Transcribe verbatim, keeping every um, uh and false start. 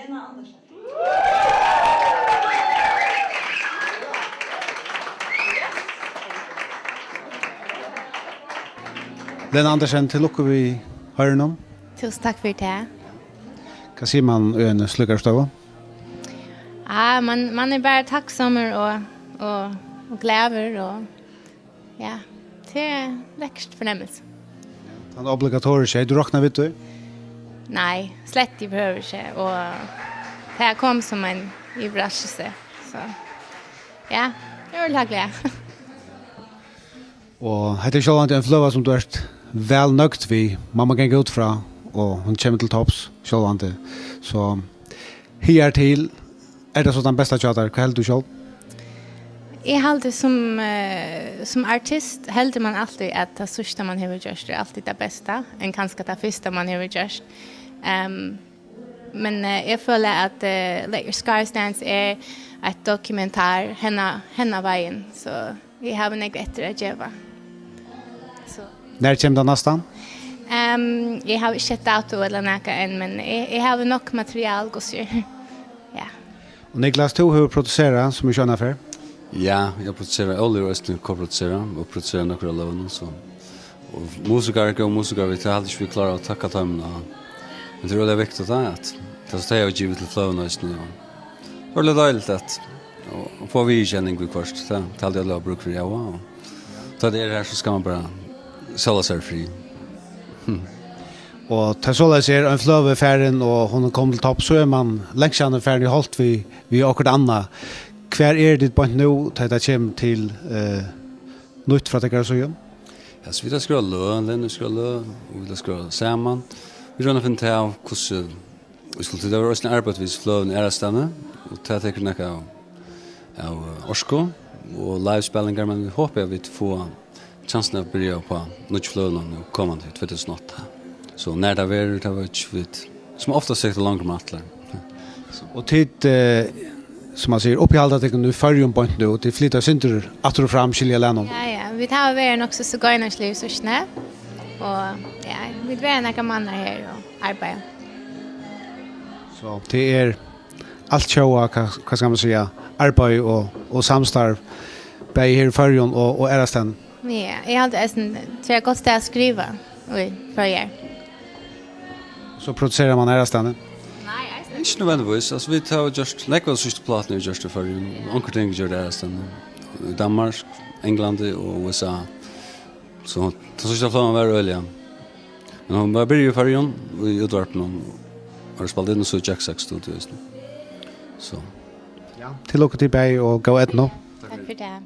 Lena Andersen, til lukku við hoyrinum. Túsund takk fyri tað. Hvat sigur man í eini slíkari støðu? Ah, man, man er bara takksamur og, og, og glaður og, ja, tað er lekkert fornemmelse. Tann obligatoriski, hevði tú roknað við tí? Nei, slett, eg behøvi ikki, og tað kom sum ein yvirraskelse, so ja, eg eri øgiliga glað. Og hetta er sjálvandi ein fløga sum tú ert væl nøgd við, má man ganga út frá, og hon kemur til topps sjálvandi. So higartil, er tað so tann besta hjá tær? Hvat heldur tú sjálv? Eg haldi sum, eh, sum artist heldur man altíð at tað síðsta man hevur gjørt er altíð tað besta, enn kanska tað fyrsta man hevur gjørt. Ehm, men, eh, eg føli at, eh, Let Your Scars Dance er eitt dokumentar, henda, henda vegin, so eg havi nógv eftir at geva. So. Nær kemur tað næstan? Ehm, eg havi ikki sett dato ella nakað enn, men eg, eg havi nokk material, hvussu er. Ja. Og Niklas, tú hevur produserað, sum eg skilji tað. Ja, eg produserar, Óli hevur eisini koproduserað og produserað nøkur av løgunum, so. Og musikarar, góðir musikarar, vit halda ikki, vit klára at takka teimum, og, men tað er øgiliga viktigt, tað, at tað, tey hava givið til fløguna eisini, og tað er øgiliga deiligt at, og, og fáa viðurkenning viðhvørt, tað, tað haldi eg øgiliga brúk fyri, ja, og tá tað er her, so skal man bara sóla sær í frið. Og tá soleiðis er ein fløga farin, og hon er komin til topp, so er man langt síðani farin í holt við, við okkurt annað. Hvar eru tit beint nú, tá tað kemur til, eh, nýtt frá tykkara síðu? Ja, so vit hava skrivað løg, Lena skrivað løg, og vit hava skrivað saman. Vit royna at finna út av, hvussu vit skulu, tí tað verður eisini arbeitt við fløguni aðrastaðni, og tað tekur nakað av, av, eh, orku og livespælingar, men vit hopa at vit fáa kjansin at byrja upp á nýggju fløguna nú komandi tvey túsund og átta. So nær tað verður, tað veit ikki vit. Sum oftast tekur tað longri enn ætlað. Og tit, eh, sum man sigur, uppihaldið tykkum í Føroyum beint nú, og tit flyta eitt sindur aftur og fram, skilji eg, Lena? Ja, ja. Vit hava verið nokk so sigøynarslig í síðstuni. Og, ja, vit verða nakrar mánaðir her og arbeiða. So tað er alt tjóða, hvat, hvat skal man siga, arbeiði og, og samstarv, bæði her í Føroyum og, og aðrastaðni? Ja, eg haldi eisini, tað er eitt gott stað at skriva í, Føroyar. So produserar man aðrastaðni? Nei, eisini. Ikki nødvendigvis. Altso, vit hava gjørt, nógv av síðstu plátuni er gjørt í Føroyum. Onkur ting er gjørt aðrastaðni. Í Danmark, Englandi og U S A. So tað síðsta fløgan var øgiliga. Men hon var byrjað í Føroyum, í útvarpinum, og har spældi inn so í Jack Sack Studio, eisini. So. Ja, til lukku til bæði og góða eydnu. Takk fyri tað.